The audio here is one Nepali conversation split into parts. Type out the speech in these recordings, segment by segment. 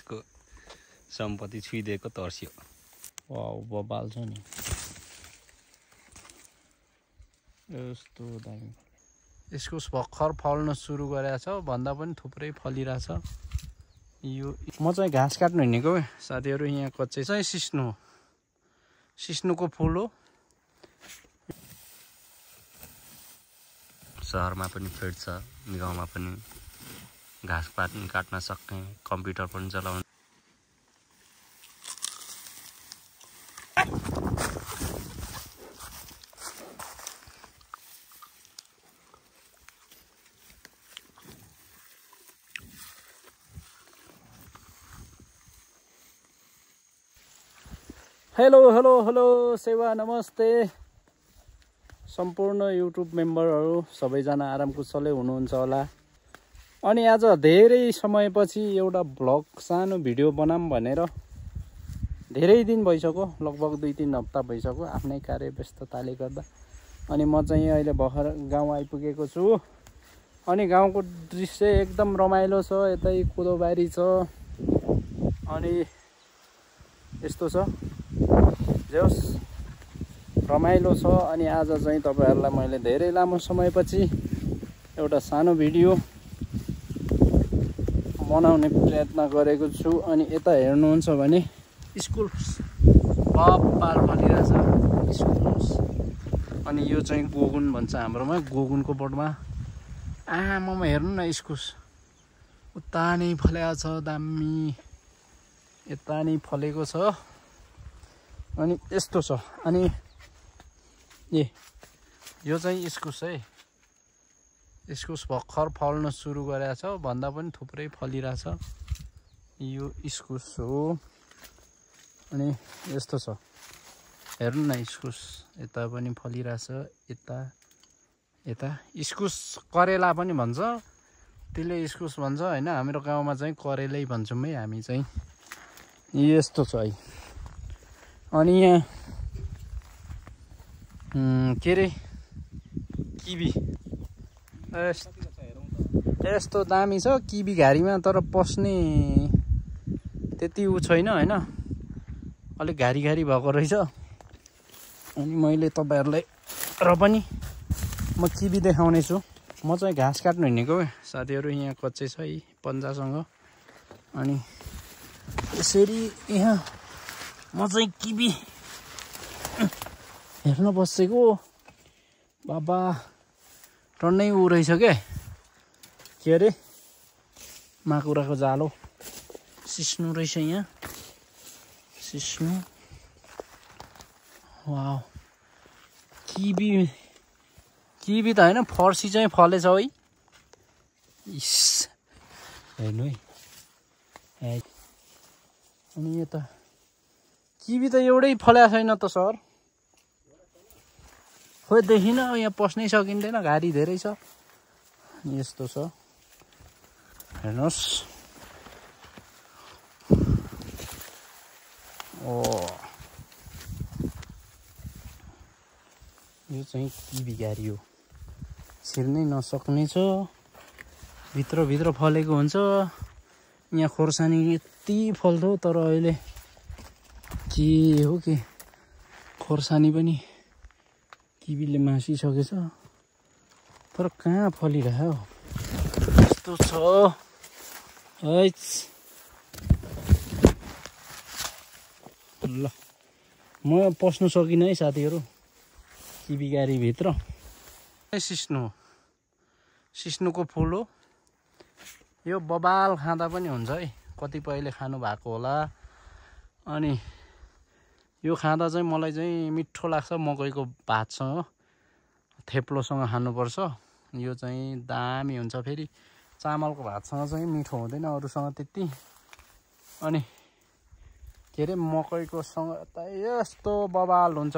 यसको सम्पत्ति छुइदिएको तर्स्यो। वाउ बबाल छ नि यस्तो दामी। इस्कुस भर्खर फल्न सुरु गरेको छ भन्दा पनि थुप्रै फलिरहेछ। यो म चाहिँ घाँस काट्नु हिँडेको साथीहरू। यहाँ कच्चे चाहिँ सिस्नु हो, सिस्नुको फुल हो। सहरमा पनि फिल्ड छ, गाउँमा पनि घाँस काट्न सक्ने, कम्प्युटर पनि चलाउने। हेलो हेलो हेलो सेवा नमस्ते सम्पूर्ण युट्युब मेम्बरहरू सबैजना आराम कुशलै हुनुहुन्छ होला। अनि आज धेरै समयपछि एउटा भ्लग सानो भिडियो बनाऊँ भनेर धेरै दिन भइसक्यो, लगभग 2-3 हप्ता भइसक्यो आफ्नै कार्य व्यस्तताले गर्दा। अनि म चाहिँ अहिले भर्खर गाउँ आइपुगेको छु। अनि गाउँको दृश्य एकदम रमाइलो छ। यतै कोदोबारी छ अनि यस्तो छ जोस् रमाइलो छ। अनि आज चाहिँ तपाईहरुलाई मैले धेरै लामो समयपछि एउटा सानो भिडियो बनाउने प्रयत्न गरेको छु। अनि यता हेर्नुहुन्छ भने इस्कुस बब्बाल फलिरहेछ इस्कुस। अनि यो चाहिँ गोगुन भन्छ हाम्रोमा, गोगुनको बोटमा। आमामा हेर्नु न इस्कुस उता नै फलेको छ दामी, यता नै फलेको छ। अनि यस्तो छ। अनि यो चाहिँ इस्कुस है, इस्कुस भर्खर फल्न सुरु गरेको छ भन्दा पनि थुप्रै फलिरहेछ। यो इस्कुस हो। अनि यस्तो छ हेर्नु न इस्कुस यता पनि फलिरहेछ, यता इस्कुस करेला पनि भन्छ, त्यसले इस्कुस भन्छ हैन। हाम्रो गाउँमा चाहिँ करेलै भन्छौँ है हामी चाहिँ। यस्तो छ है। अनि यहाँ के रे किवी यस्तो दामी छ किवी घारीमा, तर पस्ने त्यति उ छैन हैन, अलिक घारी घारी भएको रहेछ। अनि मैले तपाईहरुलाई र पनि म किवी देखाउने छु। म चाहिँ घाँस काट्नु हिँडेको साथीहरू। यहाँ कच्चे छ है पन्जासँग। अनि यसरी यहाँ म चाहिँ किवी हेर्न बसेको। बाबा टन्नै उ रहेछ के अरे माकुराको जालो सिस्नु रहेछ यहाँ, सिस्नु। वाउ किवी त हैन फर्सी चाहिँ फलेछ है। इस हेर्नु है। अनि यो त किवी त एउटै फलेको छैन त सर, खोइ देखिन। यहाँ पस्नै सकिँदैन, घारी धेरै छ। यस्तो छ हेर्नुहोस्। ओ यो चाहिँ किवी घारी हो, छिर्नै नसक्ने छ, भित्र फलेको हुन्छ। यहाँ खोर्सानी यति फल्थ्यो, तर अहिले के हो के खोर्सानी पनि किवीले मासिसकेछ। तर कहाँ फलिरह्यो यस्तो छ है। ल म पस्नु सकिनँ है साथीहरू किवी गाडी भित्र। सिस्नु हो, सिस्नुको फुल हो। यो बबाल खाँदा पनि हुन्छ है, कतिपयले खानु भएको होला। अनि यो खाँदा चाहिँ मलाई चाहिँ मिठो लाग्छ, मकैको भातसँग थेप्लोसँग खानुपर्छ। यो चाहिँ दामी हुन्छ। फेरि चामलको भातसँग चाहिँ मिठो हुँदैन अरूसँग त्यति। अनि के अरे मकैको सँग त यस्तो बबाल हुन्छ।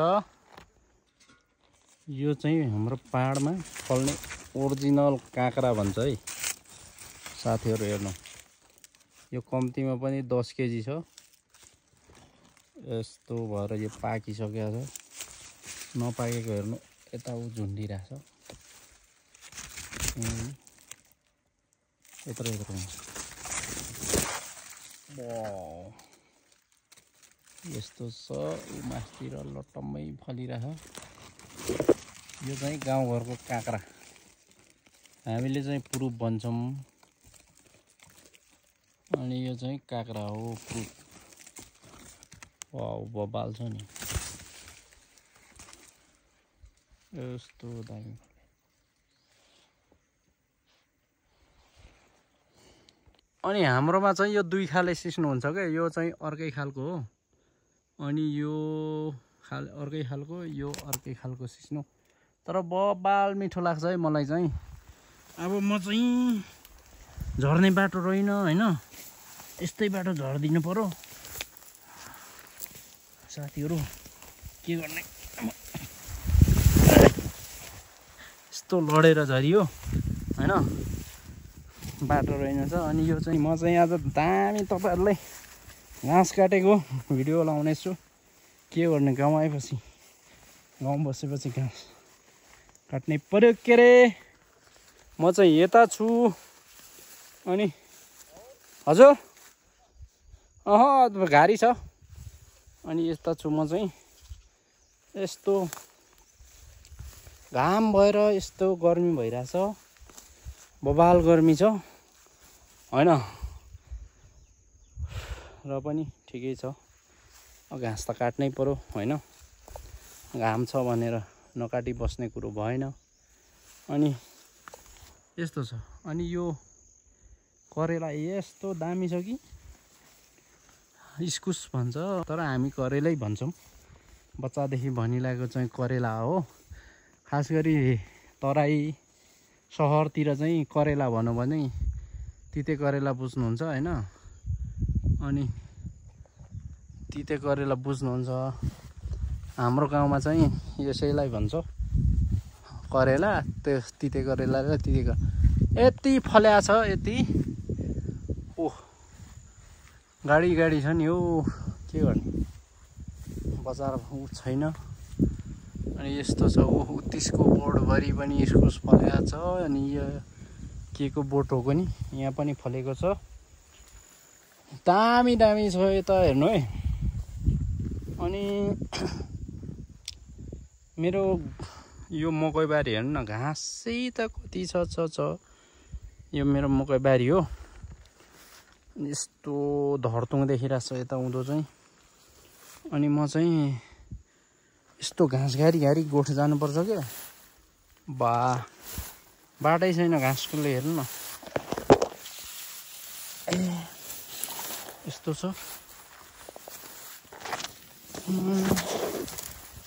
यो चाहिँ हाम्रो पहाडमा फल्ने ओरिजिनल काँक्रा भन्छ है साथीहरू। हेर्नु यो कम्तीमा पनि 10 केजी छ। यस्तो भएर यो पाकिसकेको छ, नपाकेको हेर्नु यता उ झुन्डिरहेछ। यत्रो हुन्छ वाउ यस्तो छ उ मासतिर लटम्मै फलिरह यो चाहिँ गाउँघरको काँक्रा हामीले चाहिँ प्रुफ भन्छौँ अनि यो चाहिँ काँक्रा हो प्रुफ वाउ बबाल छ नि यस्तो दामी अनि हाम्रोमा चाहिँ यो दुई खाले सिस्नु हुन्छ के यो चाहिँ अर्कै खालको हो अनि यो अर्कै खालको यो अर्कै खालको सिस्नु तर बबाल मिठो लाग्छ है मलाई चाहिँ अब म चाहिँ झर्ने बाटो रहेन हैन यस्तै बाटो झर्दिनु पर्यो साथीहरु के गर्ने यस्तो लडेर झरियो हैन बाटो रहेनछ अनि यो चाहिँ म चाहिँ आज दामी तपाईहरुलाई घाँस काटेको भिडियो लाउने छु के गर्ने गाउँ आएपछि गाउँ बसेपछि घाँस काट्नै पर्यो के रे म चाहिँ यता छु अनि हजुर गाडी छ अनि यता छु म चाहिँ यस्तो घाम भएर यस्तो गर्मी भइराछ बबाल गर्मी छ हैन र पनि ठिकै छ घाँस त काट्नै पर्यो हैन घाम छ भनेर नकाटी बस्ने कुरो भएन अनि यस्तो छ अनि यो करेला यस्तो दामी छ कि इस्कुस भन्छ तर हामी करेलै भन्छौँ बच्चादेखि भनिरहेको चाहिँ करेला हो खास गरी तराई सहरतिर चाहिँ करेला भनौँ भने तिते करेला बुझ्नुहुन्छ हैन अनि तिते करेला बुझ्नुहुन्छ हाम्रो गाउँमा चाहिँ यसैलाई भन्छ करेला त्यो तिते करेला र तिते यति फल्या छ यति ओह गाडी छ नि हो के गर्ने बजार छैन अनि यस्तो छ उत्तिसको बोटभरि पनि इस्कुस फलेको छ अनि यो के को बोट हो पनि यहाँ पनि फलेको छ दामी दामी छ यता हेर्नु है अनि मेरो यो मकैबारी हेर्नु न घाँसै त कति छ यो मेरो मकैबारी हो यस्तो धरतुङ देखिरहेछ यता उँधो चाहिँ अनि म चाहिँ यस्तो घाँस घारी गोठ जानुपर्छ के बाटै छैन घाँसकोले हेर्नु न यस्तो छ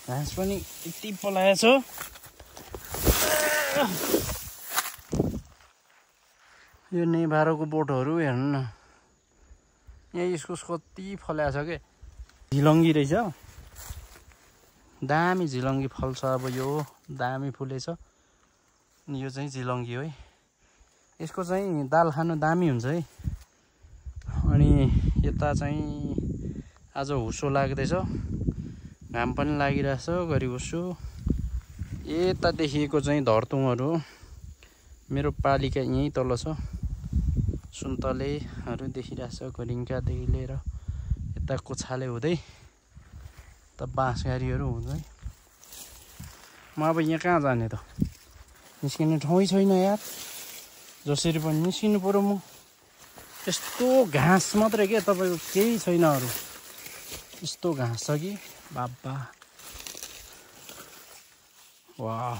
घाँस पनि यति पलाएछ यो नेभारोको बोटहरू हेर्नु न यहाँ इस्कुस कति फल्याछ के झिलङ्गी रहेछ दामी झिलङ्गी फल्छ अब यो दामी फुलेछ अनि यो चाहिँ झिलङ्गी हो है यसको चाहिँ दाल खानु दामी हुन्छ है अनि यता चाहिँ आज हुसो लाग्दैछ घाम पनि लागिरहेछ घरि हुसो यता देखिएको चाहिँ धरतुङहरू मेरो पालिका यहीँ तल छ सुन्तलेहरू देखिरहेछ घरिङ्कादेखि लिएर यता कोछाले हुँदै त बाँसघारीहरू हुँदै म अब यहाँ कहाँ जाने त निस्किने ठाउँै छैन यार जसरी पनि निस्किनु पर्यो म यस्तो घाँस मात्रै के तपाईँको केही छैन अरू यस्तो घाँस छ कि बाबा वाह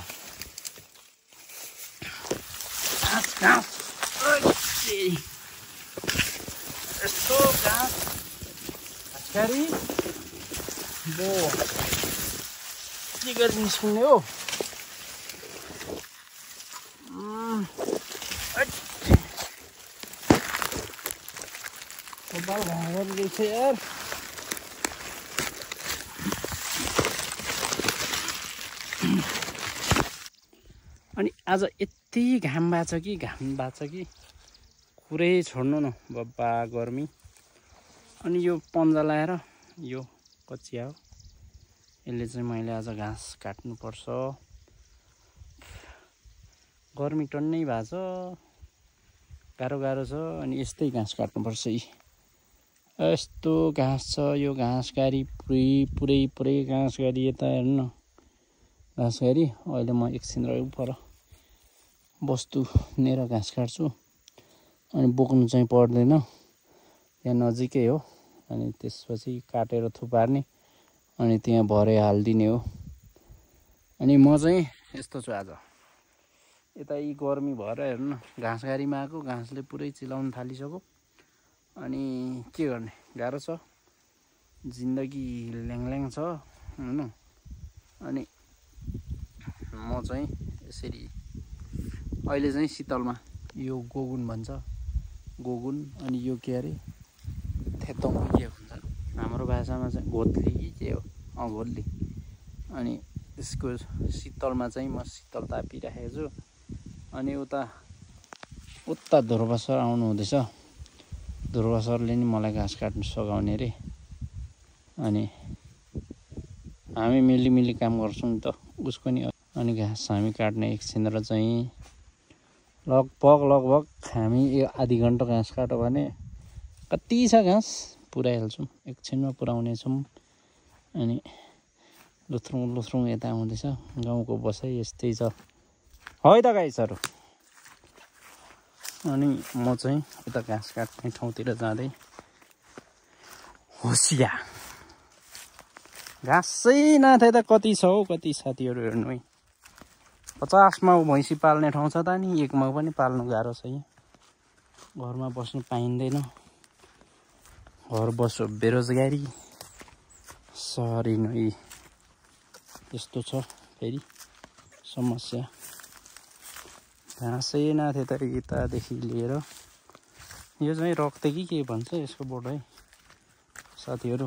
घाँस यस्तो घाँस घाँसघारी बो के गरी निस्किने हो बाल घाँस रहेछ यार अनि आज यति घाम भएको छ कि कुरै छोड्नु न बब्बा गर्मी अनि यो पन्जा लाएर यो कचिया हो यसले चाहिँ मैले आज घाँस काट्नुपर्छ गर्मी टन्नै भएको छ गाह्रो छ अनि यस्तै घाँस काट्नुपर्छ यस्तो घाँस छ यो घाँसघारी पुरै घाँसघारी यता हेर्नु न घाँसघारी। अहिले म एकछिन रह्यो पर वस्तु लिएर घाँस काट्छु अनि बोक्नु चाहिँ पर्दैन यहाँ नजिकै हो। अनि त्यसपछि काटेर थुपार्ने अनि त्यहाँ भरे हालिदिने हो। अनि म चाहिँ यस्तो छु आज यता यी गर्मी भएर हेर्नु न घाँसघारीमा आएको घाँसले पुरै चिलाउन थालिसक्यो। अनि के गर्ने गाह्रो छ जिन्दगी ल्याङल्याङ छ हैन। अनि म चाहिँ यसरी अहिले चाहिँ शीतलमा यो गोगुन भन्छ गोगुन अनि यो के अरे थेतोङ के भन्छ हाम्रो भाषामा चाहिँ घोत्ली कि के हो घोत्ली। अनि त्यसको शीतलमा चाहिँ म शीतल तापिराखेको छु। अनि उता ध्रुव सर आउनु हुँदैछ। ध्रुव सरले नि मलाई घाँस काट्नु सघाउने रे। अनि हामी मिली काम गर्छौँ नि त उसको नि। अनि घाँस हामी काट्ने एकछिन र चाहिँ लगभग हामी आधी घन्टा घाँस काट्यो भने कति छ घाँस पुऱ्याइहाल्छौँ एकछिनमा पुऱ्याउने छौँ। अनि लुथ्रुङ यता आउँदैछ गाउँको बसाइ यस्तै छ है त गाइसहरू। अनि म चाहिँ उता घाँस काट्ने ठाउँतिर जाँदै होसिया घाँसै नाथे त कति छ हौ कति साथीहरू हेर्नु है 50 मा भैँसी पाल्ने ठाउँ छ त नि 1 मा पनि पाल्नु गाह्रो छ। यहाँ घरमा बस्नु पाइँदैन घर बस्यो बेरोजगारी सहरी नै यस्तो छ फेरि समस्या। घाँसै नाथे त यतादेखि लिएर यो चाहिँ रक्ते कि के भन्छ यसको बोट है साथीहरू।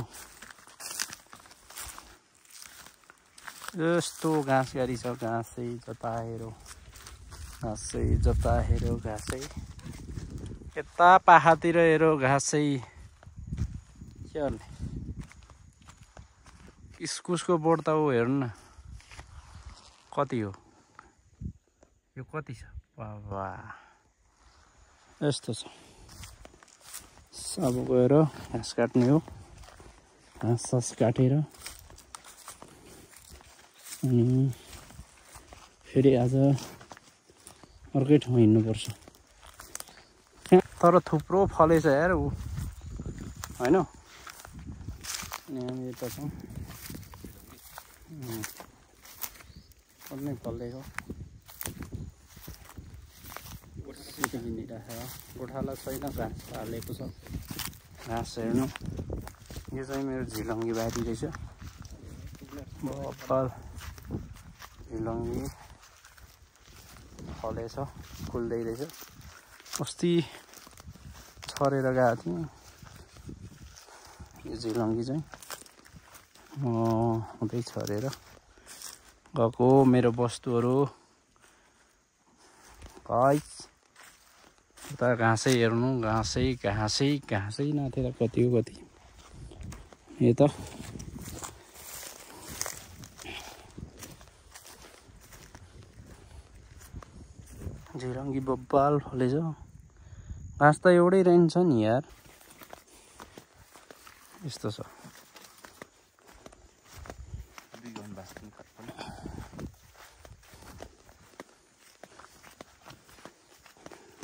यस्तो घाँसघारी छ घाँसै जता हेऱ्यो घाँसै यता पाखातिर हेऱ्यो घाँसै के गर्ने। इस्कुसको बोट त ऊ हेर्नु न कति हो यो कति छ बाबा यस्तो छ। अब गएर घाँस काट्ने हो घाँस काटेर अनि फेरि आज अर्कै ठाउँ हिँड्नुपर्छ। तर थुप्रो फलेछ यार ऊ होइन। अनि हामी यता छौँ नै फलेको हिँडिराखेर गोठाला छैन घाँस हालेको छ। घाँस हेर्नु यो चाहिँ मेरो झिलङ्गी बारी रहेछ बप्पल झिलङ्गी फलेछ फुल्दै रहेछ। अस्ति छरेर गएको थिएँ यो झिलङ्गी चाहिँ हुँदै छरेर गएको मेरो वस्तुहरू गाइस। उता घाँसै हेर्नु घाँसै नाथेर कति हो कति यो त झिलङ्गी बब्बाल फलेछ। घाँस त एउटै रहन्छ नि यार यस्तो छ।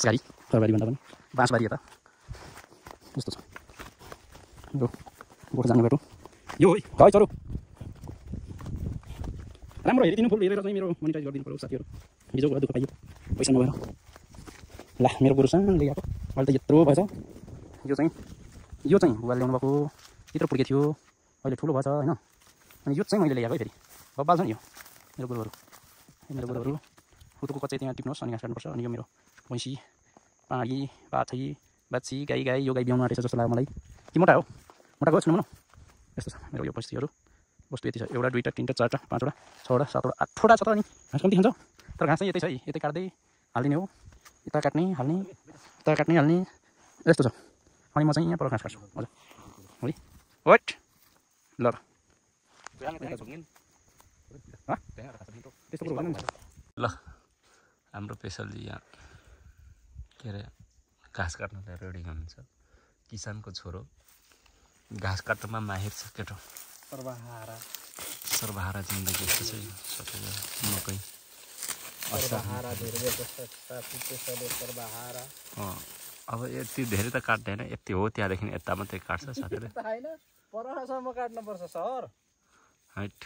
गाडी तरबारी भन्दा पनि बाँसबारी यता यस्तो छ। यो गोठ जाने बाटो यो है चरो राम्रो हेरिदिनु फुल हेरेर चाहिँ मेरो मोनिटाइज गरिदिनु पर्यो साथीहरू। हिजो गएर दुःख पाइयो पैसा नभएर ला मेरो गोरु सानो ल्याएको अहिले त यत्रो भएछ। यो चाहिँ बुवा ल्याउनु भएको यत्रो पुर्के थियो अहिले ठुलो भएछ होइन। अनि यो चाहिँ मैले ल्याएको है फेरि बब्बाल छ नि यो मेरो गोरुहरू उतोको कच्चै त्यहाँ टिप्नुहोस् अनि घाँस काट्नुपर्छ। अनि यो मेरो भैँसी पाडी बाछी गाई यो गाई ब्याउनु आँटेछ जस्तो लाग्यो मलाई कि मोटा गयो सुन्नु न यस्तो छ मेरो यो भैँसीहरू। वस्तु यति छ 1 2 3 4 5 6 7 8 छ त। अनि घाँस कम्ती खान्छ तर घाँस चाहिँ यतै छ है यतै काट्दै हालिदिने हो यता काट्ने हाल्ने यस्तो छ। अनि म चाहिँ यहाँ पर घाँस काट्छु हजुर है वाट ल ल हाम्रो पेसलजी यहाँ के अरे घाँस काट्नलाई रेडी हुनुहुन्छ किसानको छोरो घाँस काट्नमा माहिर छ केटो। सर्वहारा जिन्दगी यस्तो चाहिँ सबैले मकै अब यति धेरै त काट्दैन, यति हो त्यहाँदेखि यता मात्रै काट्छ साथीले। होइन परसम्म काट्नुपर्छ सर। हाइट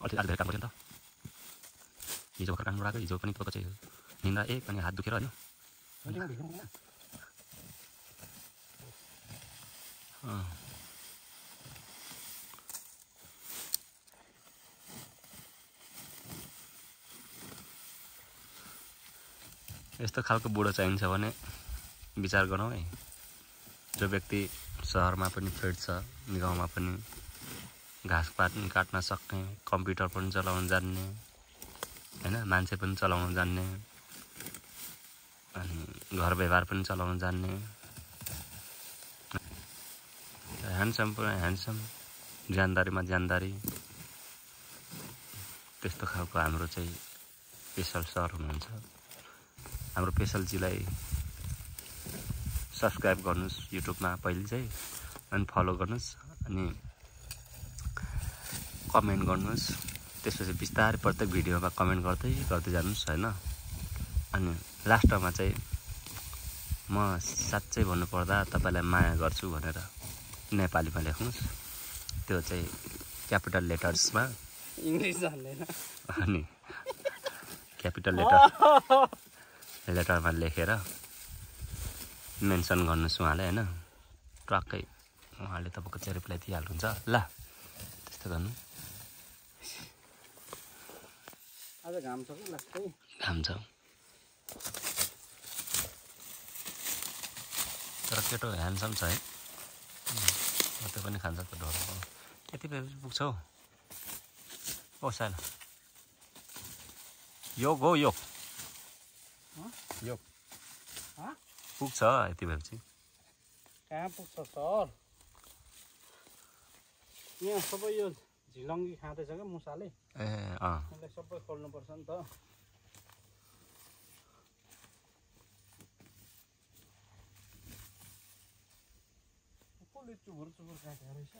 आज धेरै काम गऱ्यो नि त। हिजो भर्खर काम गराएको, हिजो पनि तपाईँको चाहिँ निन्द्रा एक अनि हात दुखेर होइन। यस्तो खालको बुढो चाहिन्छ भने विचार गरौँ है। जो व्यक्ति सहरमा पनि फिट छ, गाउँमा पनि घाँसपात काट्न सक्ने, कम्प्युटर पनि चलाउन जान्ने हैन, मान्छे पनि चलाउन जान्ने, अनि घर व्यवहार पनि चलाउन जान्ने, ह्यान्डसम पुरा ह्यान्डसम, जानदारीमा जानदारी, त्यस्तो खालको हाम्रो चाहिँ पेशल सर हुनुहुन्छ। हाम्रो पेशलजीलाई सब्सक्राइब गर्नुहोस् युट्युबमा पहिले चाहिँ, अनि फलो गर्नुहोस्, अनि कमेन्ट गर्नुहोस्। त्यसपछि बिस्तारै प्रत्येक भिडियोमा कमेन्ट गर्दै जानुहोस् हैन। अनि लास्टमा चाहिँ म साँच्चै भन्नुपर्दा तपाईँलाई माया गर्छु भनेर नेपालीमा लेख्नुहोस्। त्यो चाहिँ क्यापिटल लेटर्समा, इङ्ग्लिस जान्दैन, अनि क्यापिटल लेटरमा लेखेर मेन्सन गर्नुहोस् उहाँले हैन। ट्वाक्कै उहाँले तपाईँको चाहिँ रिप्लाई दिइहाल्नुहुन्छ। ल त्यस्तो गर्नु। आज घाम छ कि लास्टै घाम छ, तर केटो ह्यान्डसम छ है। त्यो पनि खान्छ त ढोर। यति बेला पुग्छौ ओ सानो योग हो योग योग पुग्छ यति बेलापछि। कहाँ पुग्छ सर? यहाँ सबै यो झिलङ्गी खाँदैछ क्या मुसाले। यसलाई सबै खोल्नुपर्छ नि त। कसले चुबुर काटेको रहेछ?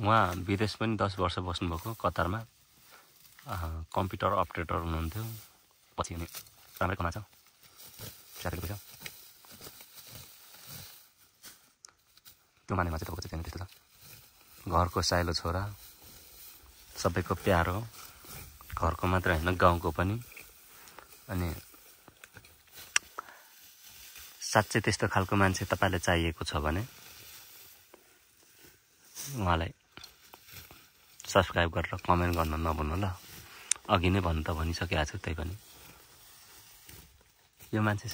उहाँ विदेश पनि 10 वर्ष बस्नुभएको कतारमा, कम्प्युटर अपरेटर हुनुहुन्थ्यो। पछि अनि राम्रै कमाएको छ, स्यालेरी पैसा। त्यो मानेमा चाहिँ तपाईँको चाहिँ त्यस्तो छ। घरको साइलो छोरा, सबैको प्यारो, घरको मात्र होइन गाउँको पनि। अनि साँच्चै त्यस्तो खालको मान्छे तपाईँलाई चाहिएको छ भने उहाँलाई सब्सक्राइब गरेर कमेन्ट गर्न नभन्नु ल। अघि नै भन्नु त भनिसकेको छु, त्यही पनि यो मान्छे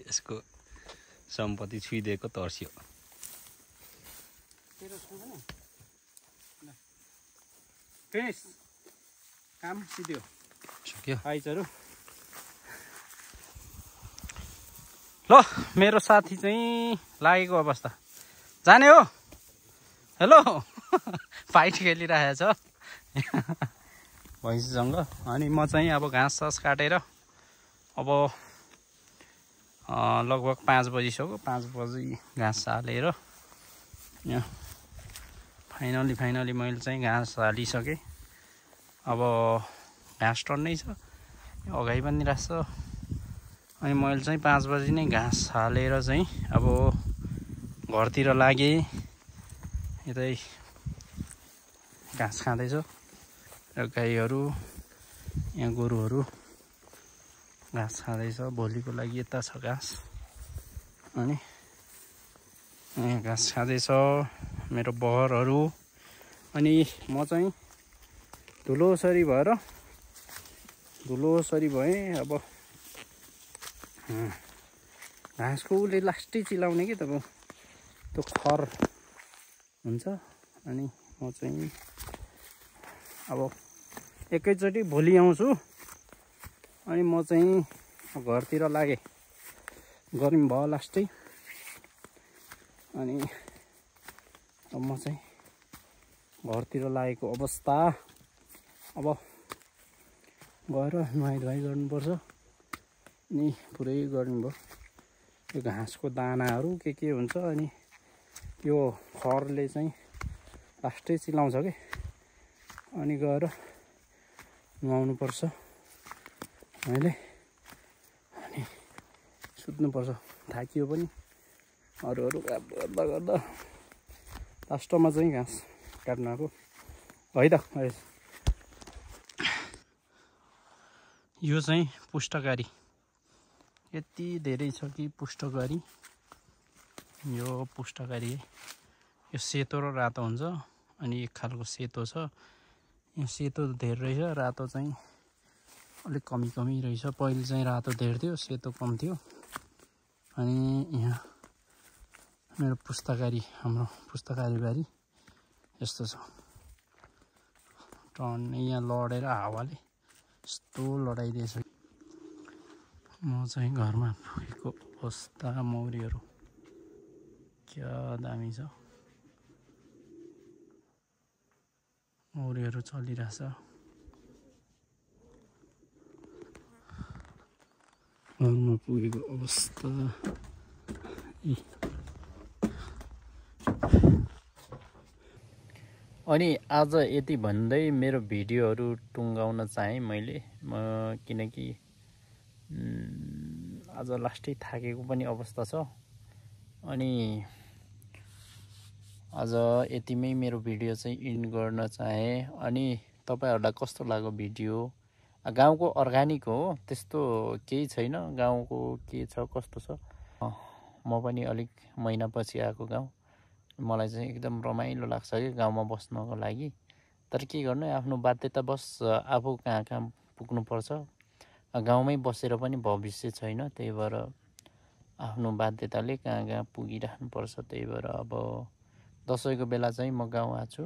यसको सम्पत्ति छुइदिएको तर्सियो। फिनिस काम सिद्धियो सक्यो। साइजहरू ल मेरो साथी चाहिँ लागेको अवस्था जाने हो। हेलो फाइट खेलिरहेछ भैँसीसँग। अनि म चाहिँ अब घाँस सास काटेर अब लगभग 5 बजिसक्यो। 5 बजी घाँस हालेर यहाँ फाइनली मैले चाहिँ घाँस हालिसकेँ। अब घाँस टन्नै छ, अगाडि पनि रहेछ। अनि मैले चाहिँ 5 बजी नै घाँस हालेर चाहिँ अब घरतिर लागेँ। यतै घाँस खाँदैछ र गाईहरू यहाँ गोरुहरू घाँस खाँदैछ। भोलिको लागि यता छ घाँस। अनि यहाँ घाँस खाँदैछ मेरो बहरहरू। अनि म चाहिँ धुलोसरी भएँ। अब घाँसको उसले लास्टै चिलाउने कि तपाईँ त्यो खर हुन्छ। अनि म चाहिँ अब एकैचोटि भोलि आउँछु। अनि म चाहिँ घरतिर लागेँ, गर्मी भयो लास्टै। अनि अब म चाहिँ घरतिर लागेको अवस्था। अब गएर नुहाइधुवाइ गर्नुपर्छ। अनि पुरै गर्मी भयो। यो घाँसको दानाहरू के हुन्छ। अनि यो खरले चाहिँ लास्टै चिलाउँछ कि। अनि गएर नुहाउनुपर्छ मैले। अनि सुत्नुपर्छ, थाकियो पनि। अरू गर्दा लास्टमा चाहिँ घाँस काट्न आएको है त। यो चाहिँ पुष्टकारी यति धेरै छ कि पुष्टकारी। यो पुष्टकारी यो सेतो र रातो हुन्छ। अनि एक खालको सेतो छ। यो सेतो धेर रहेछ, रातो चाहिँ अलिक कमी रहेछ। पहिले चाहिँ रातो धेर थियो, सेतो कम थियो। अनि यहाँ मेरो पुस्तकारी, हाम्रो पुस्तकारी बारी यस्तो छ। टन्नै यहाँ लडेर हावाले यस्तो लडाइदिएछ। म चाहिँ घरमा पुगेको अवस्था। मौरीहरू क्या दामी छ। मौरीहरू चलिरहेछ। घरमा पुगेको अवस्था। अनि आज यति भन्दै मेरो भिडियोहरू टुङ्गाउन चाहेँ मैले। किनकि आज लास्टै थाकेको पनि अवस्था छ। अनि आज यतिमै मेरो भिडियो चाहिँ इन्ड गर्न चाहेँ। अनि तपाईँहरूलाई कस्तो लाग्यो भिडियो? गाउँको अर्ग्यानिक हो, त्यस्तो केही छैन। गाउँको के छ कस्तो छ। म पनि अलिक महिनापछि आएको गाउँ। मलाई चाहिँ एकदम रमाइलो लाग्छ कि गाउँमा बस्नको लागि। तर के गर्नु, आफ्नो बाध्यतावश आफू कहाँ पुग्नुपर्छ। गाउँमै बसेर पनि भविष्य छैन। त्यही भएर आफ्नो बाध्यताले कहाँ पुगिराख्नुपर्छ। त्यही भएर अब दसैँको बेला चाहिँ म गाउँ आएको छु।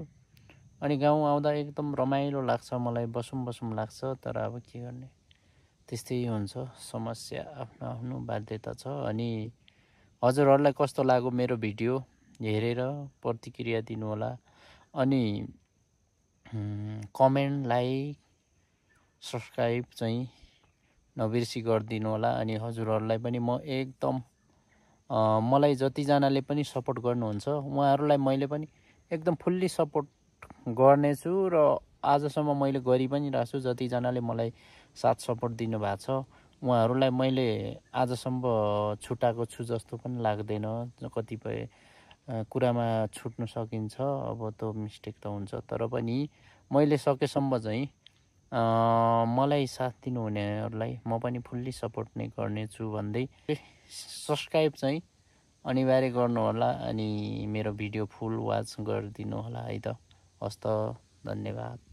अनि गाउँ आउँदा एकदम रमाइलो लाग्छ मलाई, बसौँ लाग्छ। तर अब के गर्ने, त्यस्तै हुन्छ समस्या, आफ्नो बाध्यता छ। अनि हजुरहरूलाई कस्तो लाग्यो मेरो भिडियो हेरेर प्रतिक्रिया दिनुहोला। अनि कमेन्ट, लाइक, सब्सक्राइब चाहिँ नबिर्सी गरिदिनु होला। अनि हजुरहरूलाई पनि म एकदम मलाई जतिजनाले पनि सपोर्ट गर्नुहुन्छ उहाँहरूलाई मैले पनि एकदम फुल्ली सपोर्ट गर्नेछु। र आजसम्म मैले गरि पनि रहेको छु। जतिजनाले मलाई साथ सपोर्ट दिनुभएको छ उहाँहरूलाई मैले आजसम्म छुटाएको छु जस्तो पनि लाग्दैन। कतिपय कुरामा छुट्नु सकिन्छ, अब त्यो मिस्टेक त हुन्छ। तर पनि मैले सकेसम्म चाहिँ मलाई साथ दिनुहुनेहरूलाई म पनि फुल्ली सपोर्ट नै गर्नेछु भन्दै सब्सक्राइब चाहिँ अनिवार्य गर्नुहोला अनि मेरो भिडियो फुल वाच गरिदिनु होला है त। हस् त, धन्यवाद।